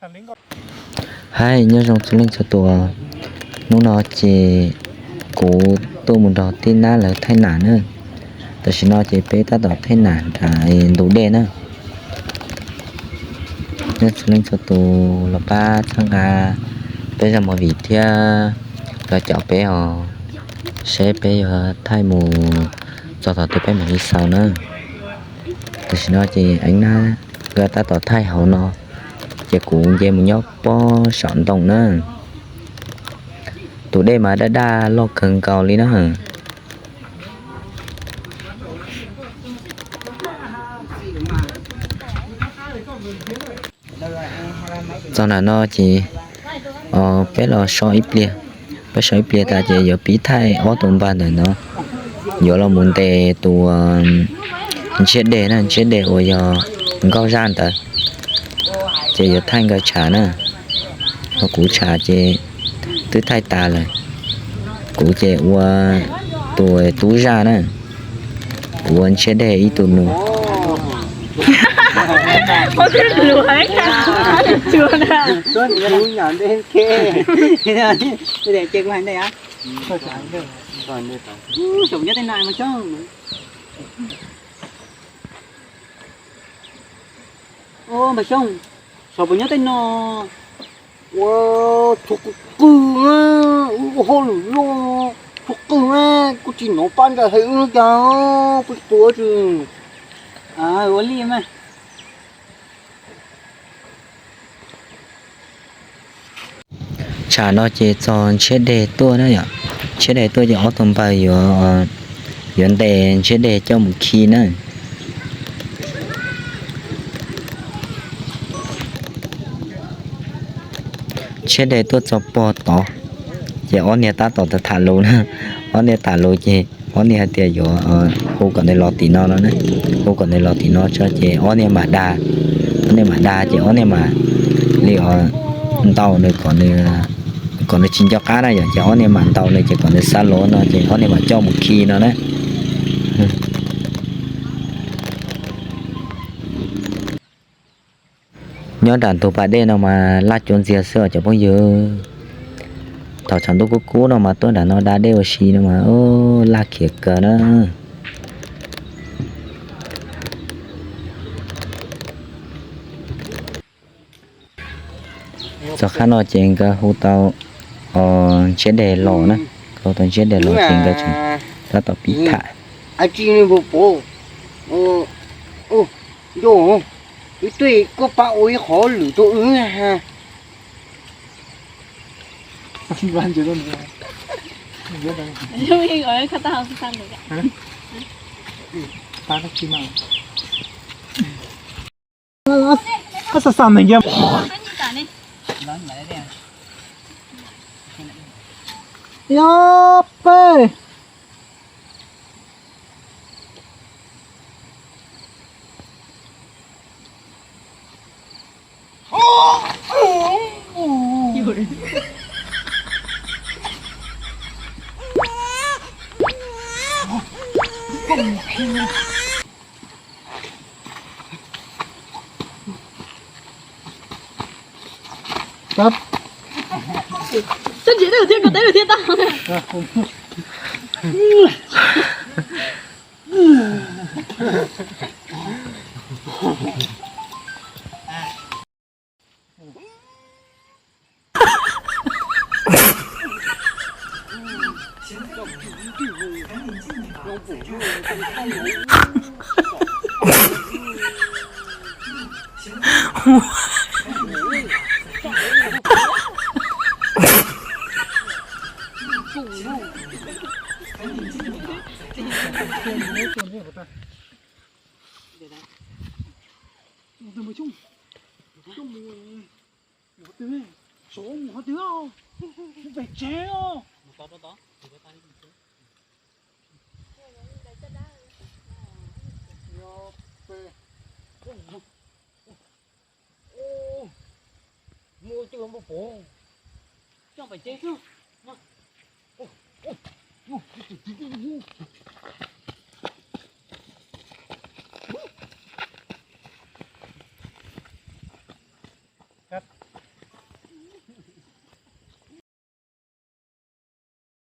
Hais nyob zoo txhua leej txhua tus, hnub no ces kuv tuaj mus nrog tij Nab lawv thaij nam na. Tam sim no ces peb tab tom thaij nam nram ntug dej na. Nyob txhua leej txhua tus los pab txhawb nqa peb zaj movie thiab los caum peb os, seb peb yuav thaij mus txog thaum twg peb mam li xaus na. Tam sim no ces Eeb Nab nkawd tab tom thaij hauv no, ces kuv nce mus nyob pob saum ntoo na. Tus dej mas daj daj loj kawg nkaus li na. Txog nram no ces peb los so ib pliag, peb so ib pliag tas ces yuav pib thaij ob tus npawg ntawm no, yuav los mus ntes tus ntsiab dej na, ntsiab dej uas yog nkauj zaj ntawd, ces yuav thaij nkawd tsham na. Ho kuv tsham ces twb thaij tas lawm, kuv ces ua tus tub zaj na, kuv ua ntsiab dej ib tug nus. Npawg Xyooj, saum puas nyob tej no? Ua, tshuav qw qw na, wb ua hauj lwm loj, tshuav qw na, kuj tsis hnov pab ntsa hais wb cas, kuj tsis tuav tsi. Ua li mas. Tsham no ces txog ntsiab dej tuaj na yom, ntsiab dej tuaj ces ob tug npawg yuav, yuav ntes ntsiab dej coj mus khi na. Ntsiab dej tuaj txog pog tod, ces ob niag tab tom tham lus na, ob niag tham lus ces ob niag hais tias yuav hu kom nws los tim no no na, hu kom nws los tim no tso ces ob niag mam dag, ob niag mam dag ces ob niag mam li ntaus nws kom nws, kom nws tsis nco qab na yom, ces ob niag mam ntaus nws ces kom nws xa los no ces ob niag mam coj mus khi no na. Nyob nram ntug pas dej no mas laj cuav ntxiag xwb os cov phooj ywg. Thaum tshav ntuj kub kub no mas tuaj nram no da dej ua si no mas laj khiav kawg na. Txog qhab no ces nkawd hu tau ntsiab dej los na, nkawd hu tau ntsiab dej los ces nkawd tseem tab tom pib tham. Wb tuaj koj pab ua ib qho lwm rau wb ha. Xa xa neeg, yog peb. Txhob ntsia, teb lawm thiab, teb lawm thiab tau. Mus qhov twg? Mus pem tsev os. Mus twg npau pov. Coj pem tsev xwb.